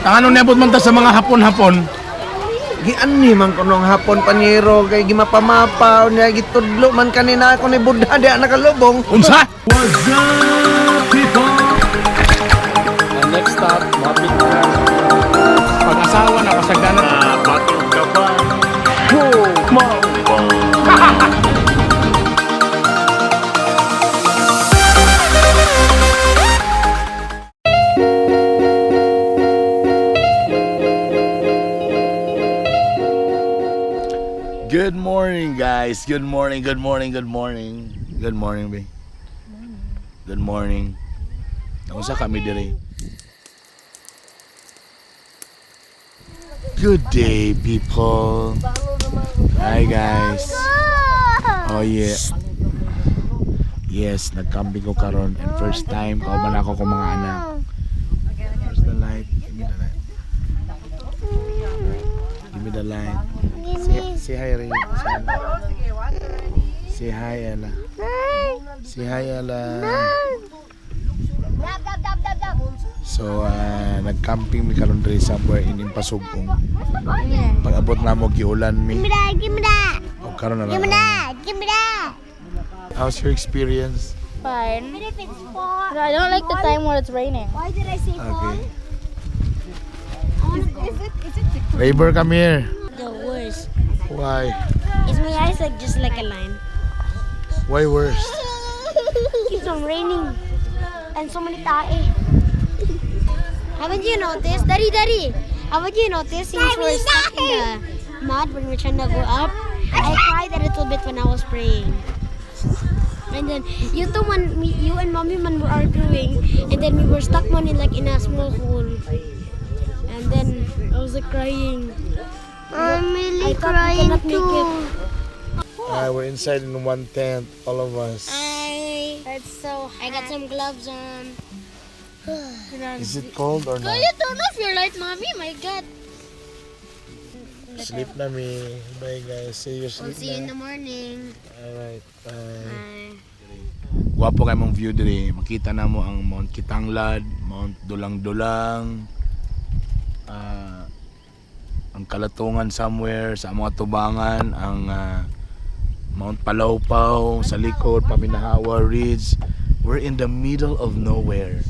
Ang ano niabot man ta sa mga hapon-hapon? Gianni man ko nung hapon, panyero, kay gimapamapa niya gitudlo man kanina ako ni Buddha di nakalubong. Unsa? What's up, people? Next stop, mapit na. Pag-asawa na pasagdanan. Batog ka ba? Mao ba? Good morning, guys. Good morning, good morning, good morning. Good morning, be. Good morning. Naunsa kami diri? Good day, people. Hi, guys. Oh, yeah. Yes, nagcamping ko karon and first time kauban ako ko mga anak. Where's the light? Give me the light. Give me the light. Say hi, Ray. Say hi, Ella. Say hi, Ella. So, nagcamping mi karon diri somewhere in Impasugong. Pag abot namo giulan mi. Give me that, give me that, O karon na give me lang. that, give me that. How's your experience? Fine. But if it's fall, But I don't like the time when it's raining. Why did I say fall? Okay. Raver, come here. The worst. Why? Is my eyes like just like a line? Why worst? Keeps on raining. And so many tae. Haven't you noticed? Daddy, Daddy! Haven't you noticed since we're stuck in the mud when we're trying to go up? I cried a little bit when I was praying. And then you two man, me, you and mommy man were arguing, and then we were stuck man in like in a small hole. And then I was like crying. I'm really I thought we crying cannot make too. it. We're inside in one tent, all of us. I It's so I got some gloves on. Is it cold or not? Will you turn off your light, mommy? My God. Sleep na mi. Bye, guys. See you We'll sleep see you in na. the morning. Alright, bye. Bye. Gwapo kay mong view diri. Makita na mo ang Mount Kitanglad, Mount Dulang-Dulang, ang Kalatungan somewhere sa mga tubangan, ang Mount Palawpaw sa likod, Paminahawa Ridge. We're in the middle of nowhere.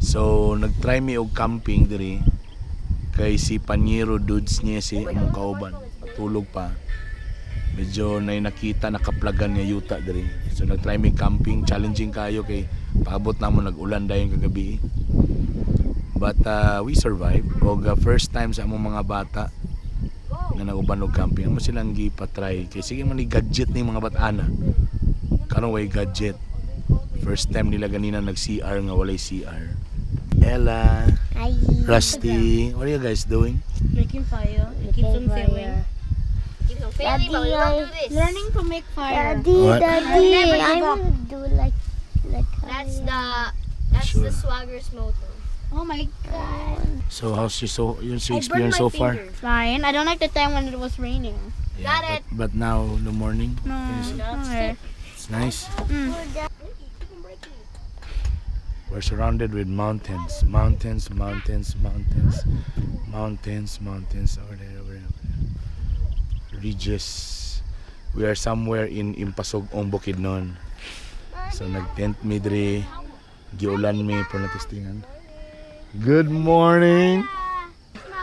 So, nagtry mi og camping diri kay si Panyero dudes niya si among kauban. Tulog pa, medyo na nakita nakaplagan nga yuta diri. So nagtry mi camping, challenging kayo kay paabot namo nag-ulan dayon kagabi. But we survived. Og first time sa among mga bata nga naguban og camping, amo silang gipatry kay sige man ni gadget ni mga bata-ana. Karon way gadget. First time nila ganina nag CR nga walay CR. Ella, Hi. Rusty, what are you guys doing? Making fire. It keeps on failing. Daddy, I, Learning to make fire. Daddy, What? Daddy, Never give I up. want to do like That's Sure. the swagger's motto. Oh my God. So how's your I burned experience my so far? finger. Fine. I don't like the time when it was raining. Yeah, Got it. but now in the morning, No. Okay. it's nice. We're surrounded with mountains, mountains, mountains, mountains, mountains, mountains over there, over there, over there. Ridges. We are somewhere in Impasugong, Bukidnon. So nag-tent mi diri, giulan mi pero natestingan. Good morning.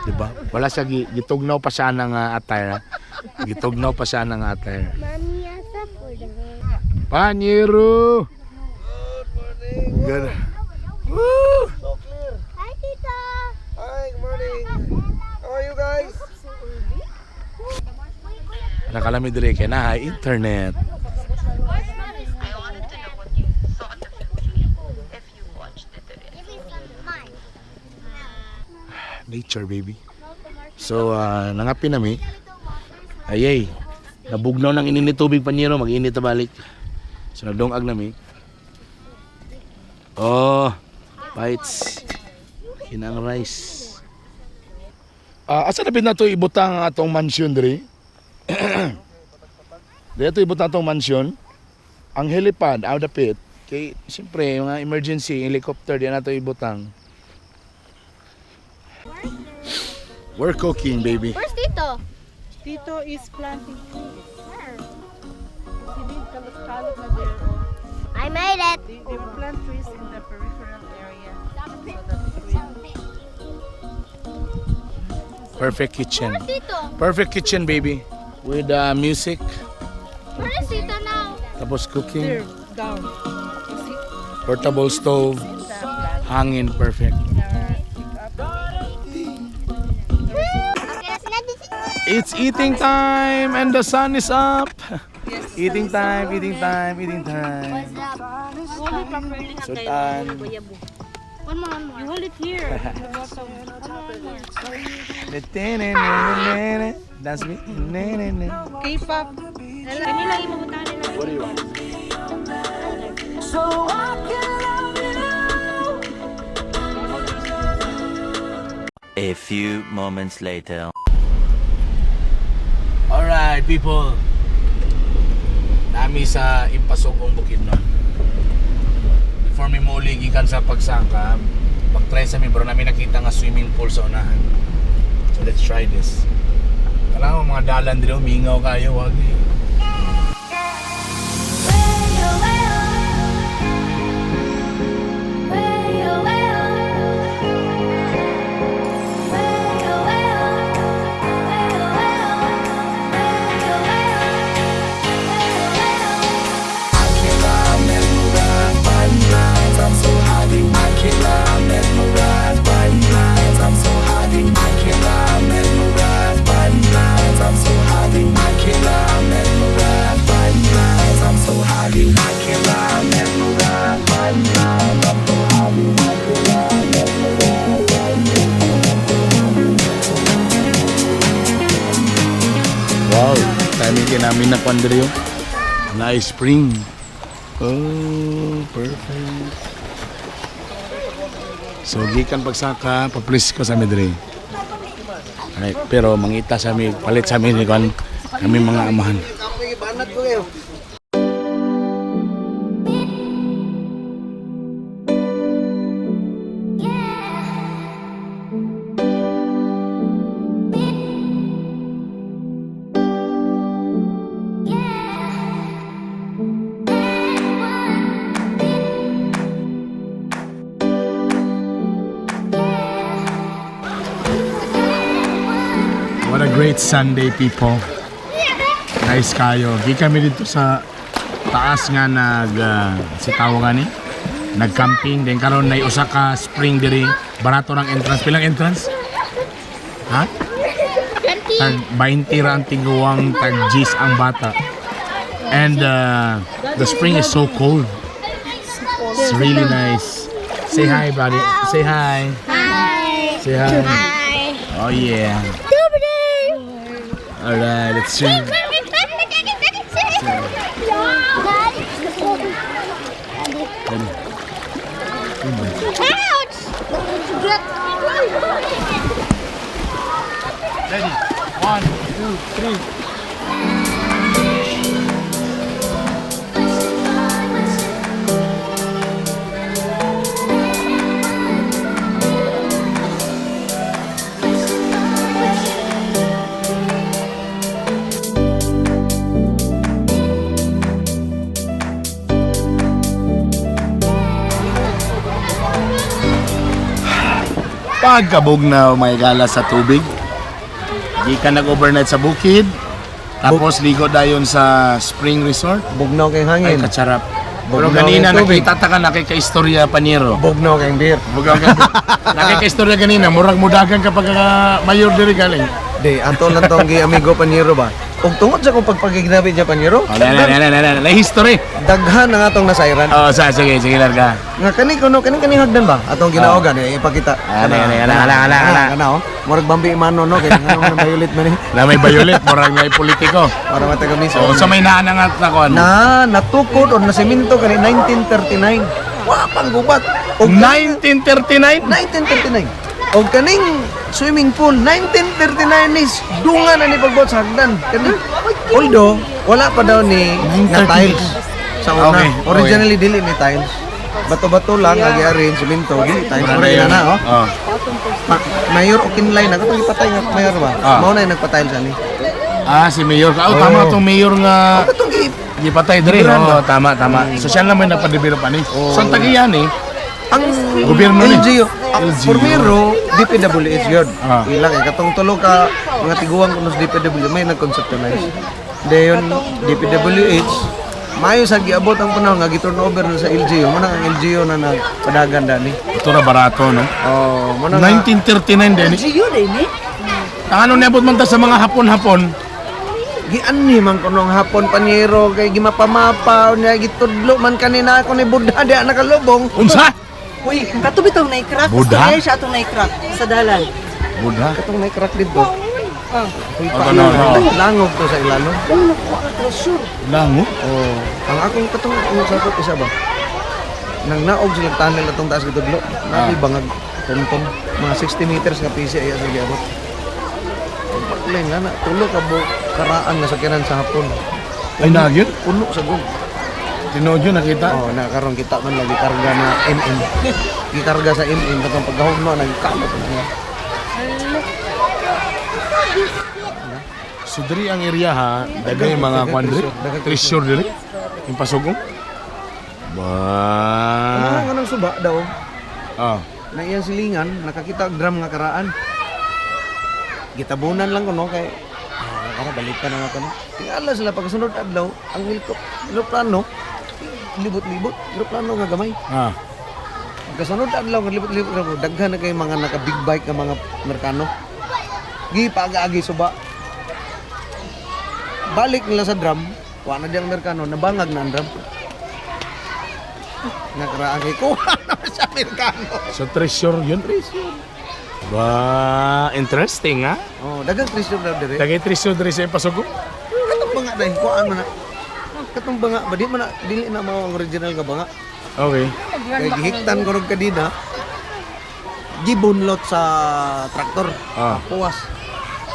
Diba? Wala siya gitugnaw pa siya ng attire, ha? Gitugnaw pa siya ng attire. Mommy, asa for the Panyero! Good morning. Good. Woo! So clear. Hi, Tita. Hi, good morning. How are you guys? Nakalami dire kay na internet. I wanted to know what you thought of the movie if you watched it already. Give me some mine. Nature, baby. So nangapin nami. Ayay. Nabugnaw ng init tubig, panyero, mag-init ta balik. So nagdungag nami. Oh, bites. Kinang rice. Asa na na to ibutang ang atong mansion diri? Dito ibutang atong mansion. Ang helipad out dapit kay siyempre mga emergency helicopter di na to ibutang. We're cooking, baby. Where's Tito? Tito is planting trees. He did kalot-kalot na there. I made it. They will plant trees in the peripheral area so that it will Perfect kitchen. Where's Tito? Perfect kitchen, baby. With music, Where is Tito now? tapos cooking, there down. You see portable stove, the plant hangin, perfect. in our pickup. It's eating time and the sun is up. Yes, the Eating sun is time, up. eating time, eating time. Sultan. One more, one more. You hold it here. In the bottom. One more. Dance me. K-pop. Kani lang imong butangan nila. What do you want? A few moments later. Alright, people. Nami sa Impasugong Bukidnon. Before mi muli gikan sa pagsangka, pag-try sa mi bro namin nakita nga swimming pool sa unahan. So let's try this. Kailangan mga dalan dito, mingaw kayo, wag eh. Wow, timing din namin na kwan diri, oh. Nice spring. Oh, perfect. So gikan pagsaka, pa-please ko sa mi diri. Alright, pero mangita sa mi, palit sa mi ni kwan kami mga amahan. Banat ko kayo. What a great Sunday, people. Nice kayo. Gi kami dito sa taas nga nag si tawag nga ni nag-camping then karon nay usa ka spring diri, barato ng entrance. Pilang entrance? Ha? Tag 20 ra ang tiguang, tag G's ang bata. And the spring is so cold. It's really nice. Say hi, buddy. Say hi. Hi. Say hi. Hi. Oh yeah. All right, let's swim. Ready. Ouch! Ready. One, two, three. Pagkabog na may gala sa tubig. Di ka nag-overnight sa bukid. Tapos ligo dayon sa Spring Resort. Bugnaw kay Ay, hangin. kacharap. Pero Bugnaw kanina yung tubig. nakita ta ka nakika-istorya paniro. Bugnaw kay beer. Bugaw ka. Nakika-istorya kanina, murag mudagan kapag mayor diri galing. Di, ato lang tong gi amigo Panyero ba? Ug tungod sa kong pagpagignabi niya Panyero, Oh, na na na na na na history. daghan ang atong nasayran. Oh, sa sige sige larga. Nga kani kuno kani kani hagdan ba? Atong ginaogan eh, ipakita. Ala, ala, ala, ala, ala, ala. Kana oh. Murag Bambi Imano no kay ngano man violet man eh. Na may violet, murag may politiko. Para matagamis. Oh, sa may naanangat na kon. Na natukod o nasemento kani 1939. Wa pang gubat. Og 1939? 1939. Og kaning swimming pool 1939 is dunga na ni pagbuot sa hagdan. Kani although wala pa daw ni na tiles sa una. Okay, Originally dili ni tiles. Bato-bato lang lagi arrange semento dili tiles. Wala Mura yun. na oh. Oh. Mayor Okinlay na katong gipatay nga mayor ba? Ah. Mao na yung nagpatile sa ni. Ah, si Mayor. Oh, tama tong mayor nga Katong gi gipatay diri. Oh, tama, tama. So siya lang may nagpa-develop ani. So ang tagiyan eh. Ang Gobyerno ni. LGU, ang LGU. Formero DPWH yun. Ah. Ilang eh katong tulo ka mga tiguang kuno sa DPW may nag-conceptualize. Dayon DPWH maayo sa giabot ang panahon nga gi-turn over na sa LGU. Mo na ang LGU na nagpadagan dani. Ito ra barato, no? Oh, mo na nga 1939 din. eh. LGU din eh. Ang ano niabot man ta sa mga Hapon-Hapon? Gianni man kuno ang hapon panyero kay gimapamapa unya gitudlo man kanina ako ni Buddha di nakalubong. Unsa? Uy, kato bitong na-crack. Buddha? Sa siya atong na-crack sa dalan. Buddha. Katong na-crack dito. Ah. Uy, Oh, no, no. Langog to sa ilalo. Oh, nakuha ka treasure. Lango. Oh, ang akong katong ang sakop isa ba? Nang naog sila tunnel atong taas gitudlo. Nabi bangag tonton mga 60 meters nga pisi ay sa giabot. Pagkulay nga na tulo ka bu karaan nga sakyanan sa hapon. Ay nagyod. Puno sa gong. Tinuod yun nakita. Oh, na karon kita man lagi karga na MM. Gikarga sa MM katong pagkahugno nagkalot na niya. So diri ang area ha, dagay mga kwan diri. Treasure diri. Yung pasugong. Ba. Ano nga nang suba daw? Ah. Na iyang silingan, nakakita og drum nga karaan. Gitabunan lang kuno kay ah, balikan na nga kuno. Tingala sila pagkasunod adlaw, ang eroplano libot-libot, eroplano nga gamay. Ah. Pagkasunod adlaw nga libot-libot ra daghan na kay mga naka big bike nga mga Amerikano. Gi paagaagi suba. Balik nila sa drum, wa na diyang Amerikano, nabangag na ang drum. Nakaraan kay kuha naman sa Amerikano. So treasure yun. Treasure. Ba, interesting ha. Oh, daghang treasure daw dire. Dagay treasure diri sa pasugong. Katong banga dahil kuhaan man na. Katong banga ba di man na dili na mao ang original nga banga. Okay. Kay gihiktan ko rog kadina. Gibunlot sa traktor. Ah. Puwas.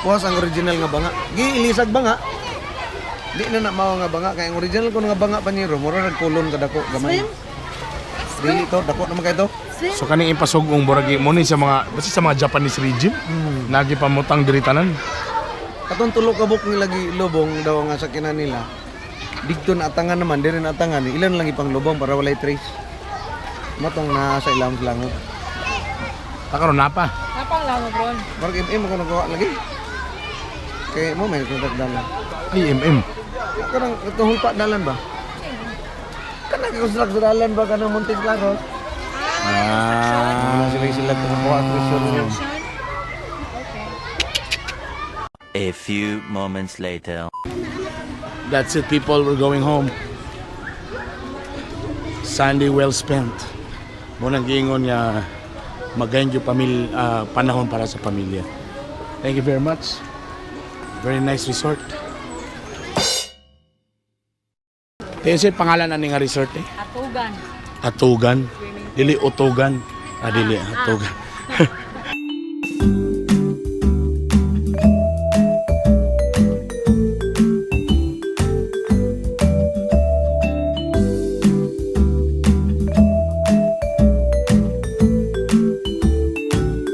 Puwas ang original nga banga. Giilisag banga. Di na na mao nga banga kay ang original ko nga banga paniro mura nagkulon kadako gamay. Dili to dako naman kay to. So kaning impasugong burag mo ni sa mga basta sa mga Japanese regime. Nagi pamutang diri tanan. Katong tulo ka buok nila gilubong daw nga sakyanan nila. Digto na atangan naman, diri na atangan, ilan lang ipang lubong para walay trace. Matong na sa ilang langod. Takaron na pa. Napang lango, bro. Marag MM ako nagawa lagi. Kay mo may kontak dalan. Ay MM. Kanang itong hulpa dalan ba? Kanang construct sa dalan ba kanang Montes Claros? Ah. Wala sila sila kuha treasure niya. A few moments later. That's it, people. We're going home. Sunday well spent. Munang giingon nga magayon yung panahon para sa pamilya. Thank you very much. Very nice resort. Tayo sir, pangalan ani nga resort eh? Atugan. Atugan. Dili Utugan. Ah, dili Atugan.